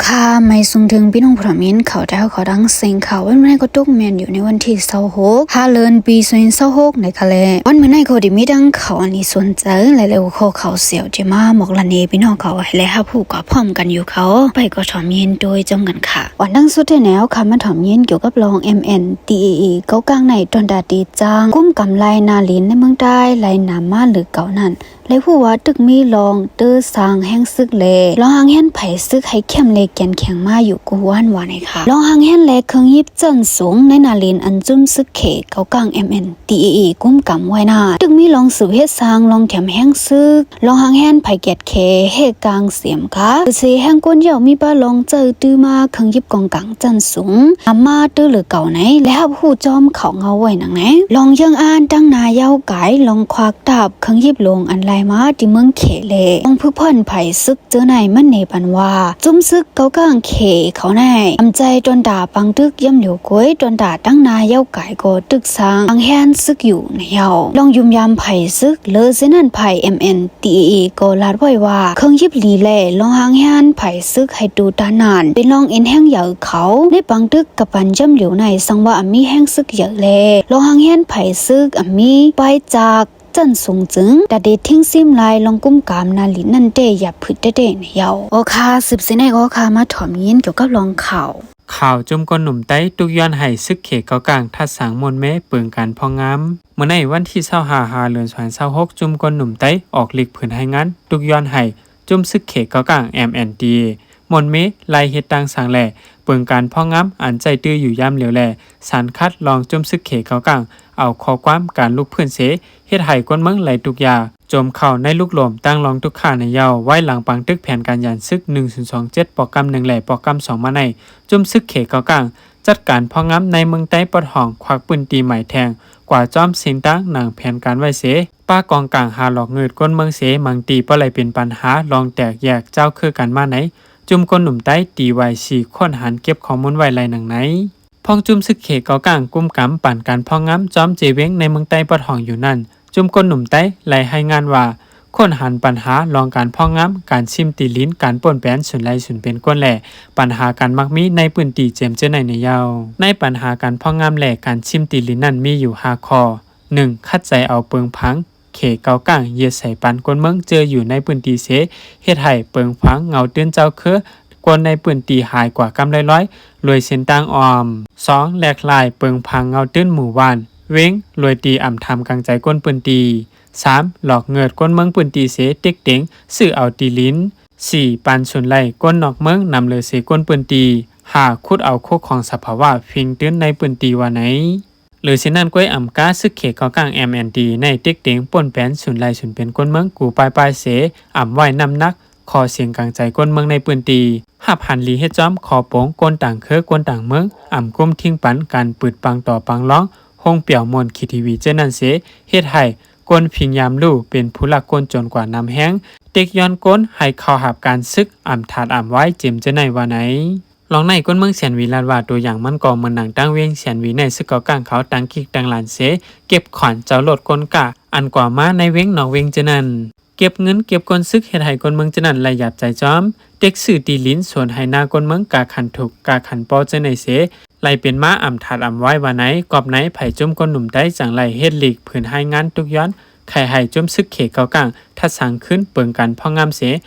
ຄ່ະ ມາສົ່ງເຖິງພີ່ນ້ອງຜູ້ຮັບຍິນເຂົ້າ ແຕ່ເຮົາເຂົ້າດັງເສັງຂ່າວ ວັນມື້ໃນກໍຕົກແມ່ນຢູ່ໃນວັນທີຊາວຫົກ ຫ້າເດືອນ ປີສອງພັນຊາວຫົກ ໃນກະແລ ວັນມື້ໃນກໍໄດ້ມີດັ່ງຂ່າວອັນນີ້ສົນໃຈ ແລະ ຫົວຂໍ້ຂ່າວສ່ຽວຈະມາມອກລະເນພີ່ນ້ອງເຂົາ ໃຫ້ໄດ້ຮັບຮູ້ກວ່າພ້ອມກັນຢູ່ເຂົາ ໄປກໍຖ່ອມຍິນໂດຍຈຳກັນຄ່ະ. ອັນດັງສຸດແທ້ແນວຄ່ະ ມາຖ່ອມຍິນກ່ຽວກັບລອງ ເອັມເອັນ ທີເອເອ ເກົາກາງໃນ ຕອນຕາຕີຈ້າງ ກຸມກຳໄລ່ນາລິນໃນເມືອງໃຕ້ ໄລ່ນຳມາເຫຼືອເກົ່ານັ້ນ ແລະ ຮູ້ວ່າຕຶກມີລອງເຕີສ້າງແຮງສຶກ ແລະ ລອງຫາງແຮນໄພສຶກໃຫ້ເຂັ້ມ ແລະ ແກ່ນແຂງມາຢູ່ກູ່ວານວ່າໃນຄ່ະ. ລອງຫາງແຮນ ແລະ ເຄື່ອງຮີບຊັ້ນສູງໃນນາລິນ ອັນຈຸ້ມຊຶກເຂເກົາກາງ ເອັມເອັນ ທີເອເອ ກຸມກຳໄວ້ນັ້ນ ຕຶກມີລອງສືບເຮັດສ້າງ ລອງແຖມແຮງຊຶກ ລອງຫາງແຮນໄພແກດແຂເຮກາງສຽມກາ ເສແຮງກົນເຍົາມີປະລອງເຈີຕື້ມາເຄື່ອງຮີບກອງກາງຊັ້ນສູງ ນຳມາເຕີເຫຼືອເກົ່າໃນ ແລະ ຮັບຮູ້ຈອມຂ່າວເງົາໄວ້ໜັງໃນ ລອງເຢິງອານຕັ້ງໜ້າຍາວກາຍ ລອງຄວັກດາບເຄື່ອງຮີບຫຼວງອັນໄລ່ມາທີ່ເມືອງເຂ ແລະ ລອງຝຶກຜ່ອນໄພຊຶກ ເຈີໃນມັນເນປັນວ່າ ຈຸ້ມຊຶກເກົາກາງເຂເຂົາໃນອຳໃຈຕອນຕາປັງຕຶກຢ້ຳຫຼຽວກົຍ ຕອນຕາຕັ້ງໜ້າຍາວກາຍກໍຕຶກສ້າງຫາງແຮນຊຶກຢູ່ໃນເຍົາ ລອງຫຍຸ່ມຢາມໄພຊຶກ ເລີເຊັ່ນນັ້ນໄພ ເອັມເອັນ ທີເອເອ ກໍລາດໄວ້ວ່າ ເຄື່ອງຮີບຫຼີແລ ລອງຫາງແຮນໄພຊຶກໃຫ້ຕູຕານນັ້ນ ເປັນລອງເອັນແຮງໃຫຍ່ເຂົາ ໃນປັງຕຶກກະປັນຢ້ຳຫຼຽວໃນ ສັງວ່າອາມີແຮງຊຶກໃຫຍ່ແລ ລອງຫາງແຮນໄພຊຶກອາມີປາຍຈາກ ຊັ້ນສູງຈຶ່ງ ຕາເດດທິງຊິມລາຍລອງກຸມກາມນາລິນນັ້ນເຕ ຢ່າຜຶດເຕເຕໃນເຍົາ. ໂອຄາ ສືບເສຍໃນກໍຄາມາຖ່ອມຍິນກ່ຽວກັບລອງຂ່າວ. ຂ່າວ ຈຸ້ມຄົນໜຸ່ມໃຕ້ ຕຸກຍ້ອນໃຫ້ຊຶກເຂເກົາກາງ ທັດສັງມົນເມ ເປິງການພອກງາມ. ມື້ໃນວັນທີຊາວຫ້າ ຫ້າເດືອນ ສອງພັນຊາວຫົກ ຈຸ້ມຄົນໜຸ່ມໃຕ້ ອອກລິກຜືນໃຫ້ງານ ຕຸກຍ້ອນໃຫ້ ຈຸ້ມຊຶກເຂເກົາກາງ ເອັມເອັນທີ ມົນເມ ໄລ່ເຮັດຕ່າງສັງ ແລະ ເປິງການພອກງາມ ອັນໃຊ້ຕື້ຢູ່ຍາມຫຼຽວ ແລະ ສັນຂັດລອງຈຸ້ມຊຶກເຂເກົາກາງ ເອົາຂໍ້ຄວາມການລຸກຟື້ນເສ ເຮັດໃຫ້ຄົນເມືອງໄຫຼທຸກຍາກ ຈົມເຂົ້າໃນລຸກໂລມຕັ້ງລອງທຸກຂ້າໃນເຍົາ ໄວ້ຫຼັງປາງຕຶກແຜນການຍານຊຶກ ໜຶ່ງສູນສອງເຈັດ ປອກກຳໜຶ່ງ ແລະ ປອກກຳສອງມາໃນ ຈຸ້ມຊຶກເຂເກົາກາງ ຈັດການພອກງາມໃນເມືອງໃຕ້ປອດຫ້ອງ ຄວັກພື້ນທີ່ໝາຍແທງ ກວາດຈອມເສັ້ນທາງໜັງແຜນການໄວ້ເສ ປະກອງກາງຫາຫຼອກງືດຄົນເມືອງເສ ບາງທີບໍ່ໄດ້ເປັນບັນຫາລອງແຕກແຍກເຈົ້າຄືກັນມາໃນ ຈຸ້ມຄົນໜຸ່ມໃຕ້ ທີວາຍຊີ ຄົ້ນຫາເກັບຂໍ້ມູນໄວ້ໄລ່ໜັງໃນ. ພອງຈຸ້ມຊຶກເຂເກົາກາງ ກຸມກຳປັນການພອກງາມ ຈອມເຈເວັງໃນເມືອງໃຕ້ປອດຫ້ອງຢູ່ນັ້ນ ຈຸ້ມຄົນໜຸ່ມໃຕ້ໄດ້ລາຍງານວ່າ ຄົ້ນຫາບັນຫາລອງການພອກງາມ ການຊິມທີ່ດິນ ການປົ້ນແປນສູນໄລ່ສູນເປັນຄົນ ແລະ ບັນຫາການມັກມີໃນພື້ນທີ່ເຈັມເຈີໃນໃນເຍົາ. ໃນບັນຫາການພອກງາມ ແລະ ການຊິມທີ່ດິນນັ້ນມີຢູ່ຫ້າຂໍ້. ໜຶ່ງ ຂັດໃຈເອົາເປິງຜັງ ເຂເກົາກາງ ຍຶດໃສ່ປັນຄົນເມືອງເຈີຢູ່ໃນພື້ນທີ່ເສ ເຮັດໃຫ້ເປິງຜັງເງົາຕື່ນເຈົ້າຄື ຄົນໃນພື້ນທີ່ຫາຍກວ່າກຳລອຍໆ ລວຍເສັ້ນທາງອ້ອມ. ສອງ ແຫຼກລາຍເປິງຜັງເງົາຕື່ນໝູ່ບ້ານ ເວັງ ລວຍຕີອຳທຳກາງໃຈຄົນພື້ນທີ່. ສາມ ຫຼອກເງີດຄົນເມືອງພື້ນທີ່ເສ ເຕັກເຕັງຊື້ເອົາທີ່ດິນ. ສີ່ ປັນສູນໄລ່ຄົນນອກເມືອງ ນຳເລີເສຄົນພື້ນທີ່. ຫ້າ ຂຸດເອົາຄູຂອງສະພາວະ ເພັງຕື່ນໃນພື້ນທີ່ວ່າໃນ. ຫຼື ເຊັ່ນນັ້ນກ້ວຍອຳກາຊຶກເຂເກົາກາງ ເອັມເອັນທີ ໃນເຕັກເຕັງປົ້ນແປນສູນໄລ່ສູນເປັນຄົນເມືອງກູ່ປາຍປາຍເສ ອຳໄວ້ນ້ຳໜັກ ຂໍສຽງກາງໃຈຄົນເມືອງໃນພື້ນທີ່ ຮັບຫັນລີເຮັດຈອມ ຂໍປົງຄົນຕ່າງເຄືອຄົນຕ່າງເມືອງ ອຳກຸມຖິ້ມປັນການປືດປັງຕໍ່ປັງລອງ ໂຮງປ່ຽວມ່ວນຂີ້ທີວີເຈົ້ານັ້ນເສ ເຮັດໃຫ້ຄົນພິງຍາມຮູ້ເປັນຜູ້ລັກຄົນຈົນກວ່ານຳແຮງ ເຕັກຍ້ອນຄົນໃຫ້ເຂົ້າຮັບການຊຶກ ອຳທາດອຳວາຍເຈັມເຈົ້າໃນວ່າໃນ. ລອງໃນຄົນເມືອງແສນຫວີລາດວ່າ ຕົວຢ່າງມັນກໍເໝືອນໜັງຕັ້ງເວງແສນຫວີໃນຊຶກເກົາກາງເຂົາຕັ້ງກິກຕັ້ງຫຼານເສ ເກັບຂອນເຈົ້າລົດກົນກາ ອັນກວ່າມາໃນເວງນອກເວງເຈົ້ານັ້ນ ເກັບເງິນເກັບຄົນຊຶກ ເຮັດໃຫ້ຄົນເມືອງເຈົ້ານັ້ນໄດ້ຫຍາບໃຈຈອມ ເຕັກຊື້ທີ່ດິນສວນໄຮ່ນາຄົນເມືອງກາຂັນທຸກກາຂັນປໍເຈົ້າໃນເສ ໄລ່ເປັນມາອຳທາດອຳວາຍວ່າໃນ. ກອບໃນໃຜຈຸ້ມຄົນໜຸ່ມໃຕ້ຈັ່ງໄດ້ເຮັດຫຼີກຜືນໃຫ້ງານຕຸກຍ້ອນ ໄຂໃຫ້ຈຸ້ມຊຶກເຂເກົາກາງ ທັດສັງຄືນເປິງການພອກງາມເສ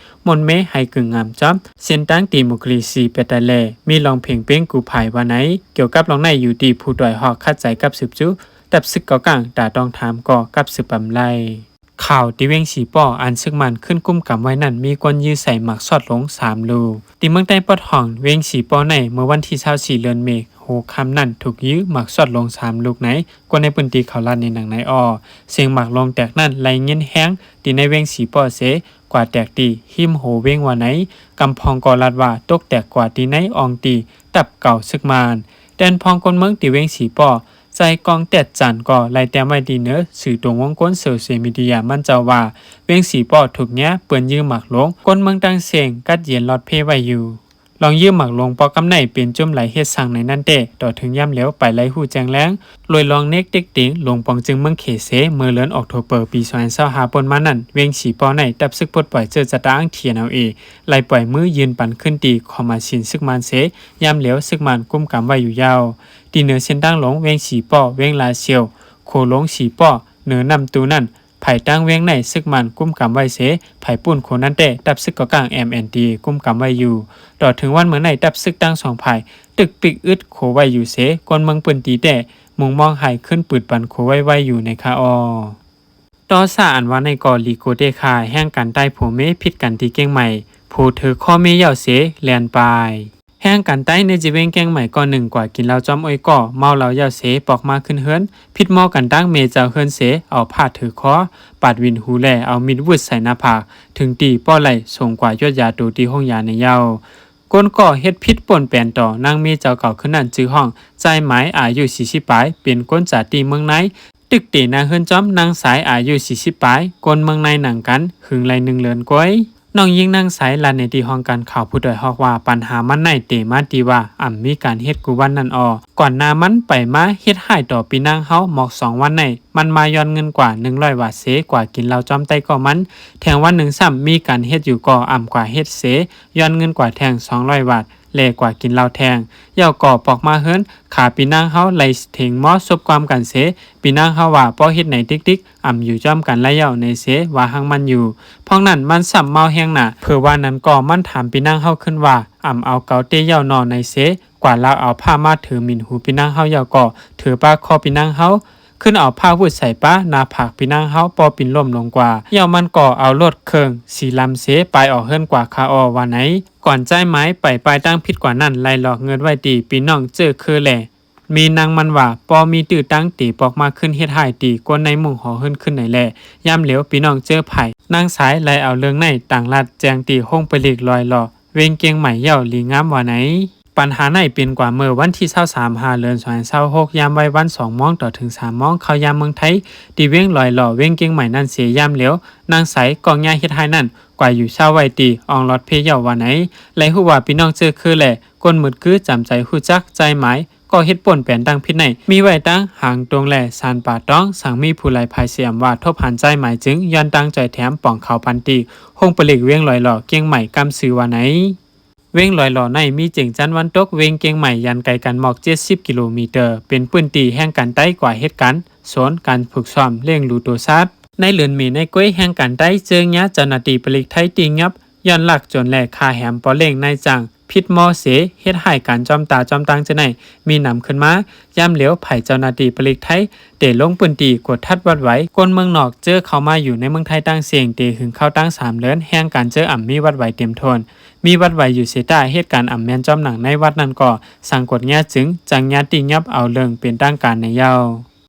ມົນເມໃຫ້ກຶງງາມຈອມ ເສັ້ນທາງດີໂມຄຣາຊີປະຊາທິປະໄຕ ແລະ ມີລອງເພງເປັງກູ່ພາຍວ່າໃນ. ກ່ຽວກັບລອງໃນຢູ່ທີ່ຜູ້ຕວຍຮອກຂັດໃຈກັບສືບຈູ ຕັບຊຶກເກົາກາງ ຕາຕ້ອງຖາມກໍກັບສືບອຳໄລ. ຂ່າວ ທີ່ເວັງສີປໍ ອັນຊຶກມ້ານຂຶ້ນກຸມກຳໄວ້ນັ້ນ ມີຄົນຢື້ໃສ່ໝາກຊອດລົງສາມລູກ. ທີ່ເມືອງໃຕ້ປອດຫ້ອງ ເວັງສີປໍໃນ ເມື່ອວັນທີຊາວສີ່ ເດືອນເມ ຫົວຄ່ຳນັ້ນ ຖືກຢື້ໝາກຊອດລົງສາມລູກໃນ ຄົນໃນພື້ນທີ່ເຂົາລາດໃນໜັງໃນອໍ ເສຍງໝາກລົງແຕກນັ້ນໄດ້ຍິນແຮງ ທີ່ໃນເວັງສີປໍເສ ກວ່າແຕກທີ່ຮິມຫົວເວັງວ່າໃນ. ກຳພອງກໍລາດວ່າຕົກແຕກກວ່າທີ່ໃນອ່ອງຕີ ຕັບເກົ່າຊຶກມ້ານ. ແຕ່ນພອງຄົນເມືອງທີ່ເວັງສີປໍ ໃສ່ກ້ອງແຕດຈັນກໍໄດ້ແຕ້ມໄວ້ທີ່ເໜືອສື່ຕົວວົງກົນໂຊຊຽລມີເດຍ ມັນເຈົ້າວ່າ ເວັງສີປໍຖືກແຍ່ເປື້ອນຢື້ໝາກລົງ ຄົນເມືອງຕ່າງເສັງກັດເຢັນລອດເພໄວ້ຢູ່. ລອງຢືມໝາກລົງປອກກຳໄນ ເປັນຈຸ້ມໄຫຼເຮັດສັງໃນນັ້ນແຕ່ ຕໍ່ເຖິງຍາມແລ້ວໄປໄລ່ຮູ້ແຈ້ງແລງ ລວຍລອງເນັກເຕັກເຕັງ ຫຼວງປອງຈຶ່ງເມືອງເຂເສ ເມື່ອເດືອນອອກໂທເປີ ປີສອງພັນຊາວຫ້າ ປົນມານັ້ນ ເວງສີປໍວໃນ ຕັບຊຶກປົດປ່ອຍເຈີຈະຕາອ້າງ ທີເອັນແອລເອ ໄລ່ປ່ອຍມືຍື່ນປັນຄືນຕີ ຂອງມາຊິນຊຶກມານເສ ຍາມແລ້ວຊຶກມານກຸມກຳໄວ້ຢູ່ຍາວ ທີ່ເໜືອເສັ້ນທາງຫຼວງເວງສີປໍວ ເວງລາຊຽວ ໂຂຫຼົງສີປໍວ ເໜືອນ້ຳຕູນັ້ນ ພາຍທາງເວງໃນຊຶກມານກຸມກຳໄວ້ເສ ພາຍປຸ້ນໂຂນັ້ນແຕ່ ຕັບຊຶກກອງກາງ ເອັມເອັນທີ ກຸມກຳໄວ້ຢູ່. ຕໍ່ເຖິງວັນມື້ໃນ ຕັບຊຶກທັງສອງຝ່າຍ ຕຶກປິກອຶດໂຂໄວ້ຢູ່ເສ ຄົນເມືອງພື້ນທີ່ແຕ່ມຸງມອງໃຫ້ຄືນປຶດປັນໂຂໄວໆຢູ່ໃນຄາອໍ. ຕໍ່ຊາອັນວ່າໃນກໍຫຼີໂກເຕຄາ ແຮງກັນຕາຍຜົວເມຜິດກັນທີ່ກຽງໃໝ່ ຜົວຖືຄໍເມເຍົາເສແລ່ນປາຍ. ແຮງກັນຕາຍໃນຈີເວງກຽງໃໝ່ ກໍໜຶ່ງກວ່າກິນເຫຼົ້າຈ້ອມໂອຍກໍ ເມົາເຫຼົ້າເຍົາເສປອກມາຂຶ້ນເຮືອນ ຜິດມໍກັນຕັ້ງເມເຈົ້າເຮືອນເສ ເອົາຜ້າຖືຄໍ ປາດວິນຫູແລ ເອົາມີດວືດໃສ່ໜ້າຜາກ ເຖິງຕີປໍວໄລ່ສົ່ງກວ່າຢົດຢາໂຕທີ່ໂຮງຢາໃນເຍົາ. ຄົນກໍ່ເຮັດຜິດປົ້ນແປນຕໍ່ນາງເມເຈົ້າເກົ່າຄືນນັ້ນ ຊື່ຮ້ອງ ຈ່າຍໝາຍ ອາຍຸສີ່ສິບປາຍ ເປັນຄົນຈາດຕິເມືອງນາຍ ຕຶກເຕະໜ້າເຮືອນຈ້ອມນາງສາຍ ອາຍຸສີ່ສິບປາຍ ຄົນເມືອງນາຍນຳກັນ ຫຶງໄດ້ໜຶ່ງເດືອນກວ່າ. ນ້ອງຍິງນາງສາຍລາຍໃນທີ່ຫ້ອງການຂ່າວຜູ້ດອຍຮອກວ່າ ປັນຫາມັນໃນເຕມາທີ່ວ່າ ອຳມີການເຮັດກູວັນນັ້ນອໍ ກ່ອນໜ້າມັນໄປມາເຮັດຮ້າຍຕໍ່ພີ່ນ້ອງເຮົາໝອກສອງວັນໃນ ມັນມາຍ້ອນເງິນກວ່າໜຶ່ງຮ້ອຍບາດເສ ກວ່າກິນເຫຼົ້າຈ້ອມໄຕກໍມັນ ແທງວັນໜຶ່ງຊ້ຳມີການເຮັດຢູ່ກໍອຳກວ່າເຮັດເສ ຍ້ອນເງິນກວ່າແທງສອງຮ້ອຍບາດ ແລກວ່າກິນເຫຼົ້າແທງ ເຍົາກໍປອກມາເຮືອນ ຂາພີ່ນ້ອງເຮົາໄລ່ເຖງມໍສົບຄວາມກັນເສ ພີ່ນ້ອງເຮົາວ່າ ປໍເຮັດໃນຕິກໆ ອຳຢູ່ຈ້ອມກັນໄລເຍົາໃນເສ ວ່າຫາງມັນຢູ່ ພອງນັ້ນມັນຊ້ຳເມົາແຮງໜ້າ ເຜີວ່ານັ້ນກໍມັນຖາມພີ່ນ້ອງເຮົາຂຶ້ນວ່າ ອຳເອົາເກົາເຕະເຍົາໜໍ່ໃນເສ ກວ່າລາວເອົາຜ້າມາຖືໝິ່ນຫູພີ່ນ້ອງເຮົາເຍົາກໍ ຖືປາຄໍພີ່ນ້ອງເຮົາ ຂຶ້ນເອົາຜ້າວືດໃສ່ປາໜ້າຜາກພີ່ນ້ອງເຮົາ ປໍປິ່ນລົ້ມລົງກວ່າ ເຍົາມັນກໍເອົາລົດເຄື່ອງສີລຳເສ ປາຍອອກເຮືອນກວ່າຄາອໍວ່າໃນ. ກ່ອນຈ່າຍໝາຍໄປ ປາຍຕັ້ງຜິດກວ່ານັ້ນ ໄລ່ຫຼອກເງິນໄວ້ທີ່ພີ່ນ້ອງເຈີເຄີແລ ມີນາງມັນວ່າ ປໍມີຕື້ຕັງເຕປອກມາຂຶ້ນເຮັດຮ້າຍຕີ ຄົນໃນມຸ້ງຫໍເຮືອນຂຶ້ນໃນແລ ຍາມເຫຼວພີ່ນ້ອງເຈີພາຍ ນາງສາຍໄລ່ເອົາເລື່ອງໃນ ຕ່າງລັດແຈ້ງທີ່ໂຮງປະລິກລອຍຫຼໍ່ ເວງກຽງໃໝ່ເຍົາຫຼີງາມວ່າໃນ. ບັນຫາໃນເປັນກວ່າເມື່ອວັນທີຊາວສາມ ຫ້າເດືອນ ສອງພັນຊາວຫົກ ຍາມໄວວັນສອງໂມງຕໍ່ເຖິງສາມໂມງ ເຂົ້າຍາມເມືອງໄທ ທີ່ເວງລອຍຫຼໍ່ ເວງກຽງໃໝ່ນັ້ນເສ ຍາມເຫຼວ ນາງສາຍກໍຍ້າຍເຮັດຮ້າຍນັ້ນ ກວ່າຢູ່ເຊົາໄວ້ທີ່ອ່ອງຫຼອດເພເຍົາວ່າໃນ ໄລ່ຮູ້ວ່າພີ່ນ້ອງເຈີເຄີແລ ຄົນມືດຄືຈຳໃຈຮູ້ຈັກ ຈ່າຍໝາຍ ກໍເຮັດປົ້ນແປນຕັ້ງຜິດໃນ ມີໄວ້ຕັ້ງຫາງຕົງແລ ສານປ່າຕອງ ສັງມີຜູ້ຫຼາຍພາຍສຽມວ່າ ທົບຫັນຈ່າຍໝາຍຈຶ່ງ ຍ້ອນຕັ້ງຈ່ອຍແຖມ ປ່ອງເຂົ້າພັນຕີ ໂຮງປະລິກເວງລອຍຫຼໍ່ ກຽງໃໝ່ ກຳຊື່ວ່າໃນ. ເວງລອຍຫຼໍ່ໃນມີເຈັງຈັນວັນຕົກ ເວງກຽງໃໝ່ ຢ້ານໄກກັນໝອກເຈັດສິບກິໂລເມເຕີ ເປັນພື້ນທີ່ແຮງກັນໄຕກວ່າເຮັດການສວນ ການຝຶກຊ້ອມ ລ້ຽງດູໂຕສັດ. ໃນເດືອນເມໃນ ກວຍແຮງກັນໄຕເຈີຍາເຈົ້າໜ້າທີ່ປະລິກໄທຕິຫຍັບ ຍ້ອນລັກຈົນແລ ຂ້າແຮມ ປໍເລ້ງນາຍຈ້າງ ຜິດມໍເສ ເຮັດຮ້າຍກັນຈ້ອມຕາຈ້ອມຕາງເຈີໃນ ມີນຳຂຶ້ນມາ. ຍາມຫຼຽວ ພາຍເຈົ້າໜ້າທີ່ປະລິກໄທ ເຕລົງພື້ນທີ່ກວດທັດວັດໄຫວ ຄົນເມືອງນອກເຈີເຂົ້າມາຢູ່ໃນເມືອງໄທຕ່າງເສັງ ເຕຫຶງເຂົ້າຕັ້ງສາມເດືອນ ແຮງກັນເຈີອຳມີວັດໄຫວເຕັມໂທນ ມີວັດໄຫວຢູ່ເສຍຕາ ເຮັດການອຳແມ່ນຈອມໜັງໃນວັດນັ້ນກໍ ສັງກົດຍາຈຶ່ງ ຈັ່ງຍາຕິຫຍັບເອົາເລື່ອງເປັນທາງການໃນເຍົາ.